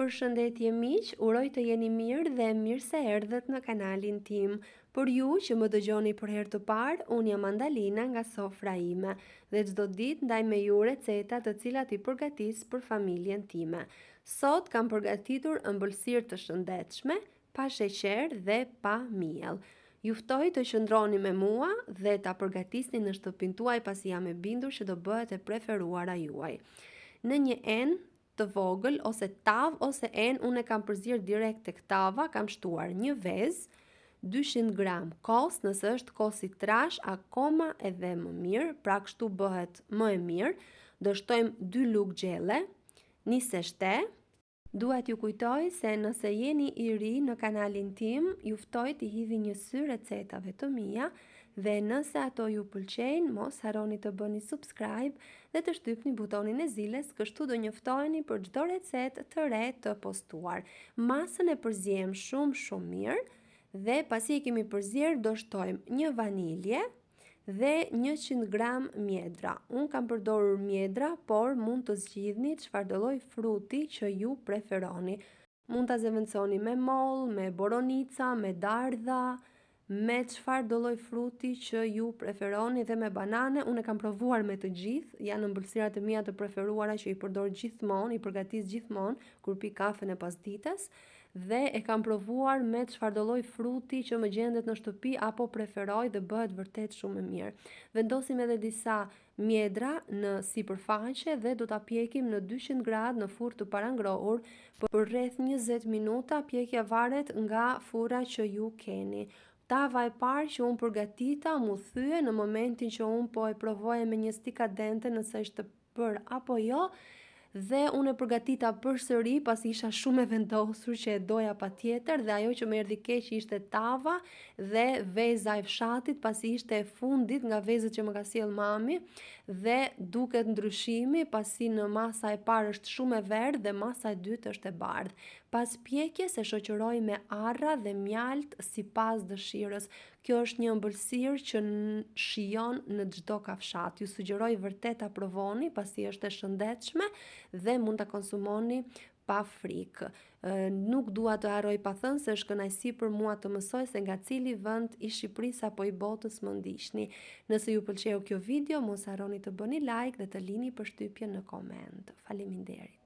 Përshëndetje miq, uroj të jeni mirë dhe mirë se erdhët në kanalin tim. Për ju që më dëgjoni për herë të parë, unë jam Andalina nga Sofra ime dhe çdo ditë ndaj me ju receta të cilat i përgatis për familjen time. Sot kam përgatitur ëmbëlsirë të shëndetshme, pa sheqer dhe pa miell. Ju ftoj të qëndroni me mua dhe ta përgatisni në shtëpinë tuaj pasi jam e bindur që do bëhet e preferuara juaj. Në një enë të vogël ose tavë ose enë unë e kam përzier direkt tek tava, kam shtuar një vezë, 200 gram kos, nëse është kos i trashë akoma edhe më mirë, pra kështu bëhet më e mirë. Do shtojmë 2 lugë gjelle, niseshte. Dua t'ju kujtoj se nëse jeni i ri në kanalin tim, ju ftoj t'i hidhni një sy recetave të mia dhe nëse ato ju pëlqejnë, mos harroni të bëni subscribe dhe të shtypni butonin e ziles, kështu do njoftoheni për çdo recetë të re të postuar. Masën e përziejmë shumë shumë mirë dhe pasi e kemi përzier do shtojmë një vanilje dhe 100 gram mjedra. Unë kam përdorur mjedra, por mund të zgjidhni çfarëdo lloj fruti që ju preferoni. Mund ta zëvendësoni me mollë, me boronica, me dardha, me çfarëdo lloj fruti që ju preferoni dhe me banane. Unë e kam provuar me të gjithë, janë ëmbëlsirat e mia të preferuara që i përdor gjithmonë, i përgatis gjithmonë kur pi kafen e pasdites dhe e kam provuar me çfarëdo lloj fruti që më gjendet në shtëpi apo preferoj dhe bëhet vërtet shumë e mirë. Vendosim edhe disa mjedra në sipërfaqe dhe do ta pjekim në 200 gradë në furrë të parangrohur për rreth 20 minuta, pjekja varet nga furra që ju keni. Tava e parë që unë përgatita m'u thye në momentin që unë po e provoja me një stikadente nëse është bërë apo jo dhe unë e përgatita përsëri pasi isha shumë e vendosur që e doja patjetër dhe ajo që më erdhi keq ishte tava dhe veza e fshatit pasi ishte e fundit nga vezët që më ka sjellë mami dhe duket ndryshimi pasi në masa e parë është shumë e verdhë dhe masa e dytë është e bardhë. Pas pjekjes e shoqëroj me arra dhe mjaltë sipas dëshirës. Kjo është një ëmbëlsirë që shijon në çdo kafshatë. Ju sugjeroj vërtet ta provoni pasi është e shëndetshme dhe mund ta konsumoni pa frikë. Nuk dua të harroj pa thënë se është kënaqësi për mua të mësoj se nga cili vend i Shqipërisë apo i botës më ndiqni. Nëse ju pëlqeu kjo video, mos harroni të bëni like dhe të lini përshtypjen në koment. Faleminderit.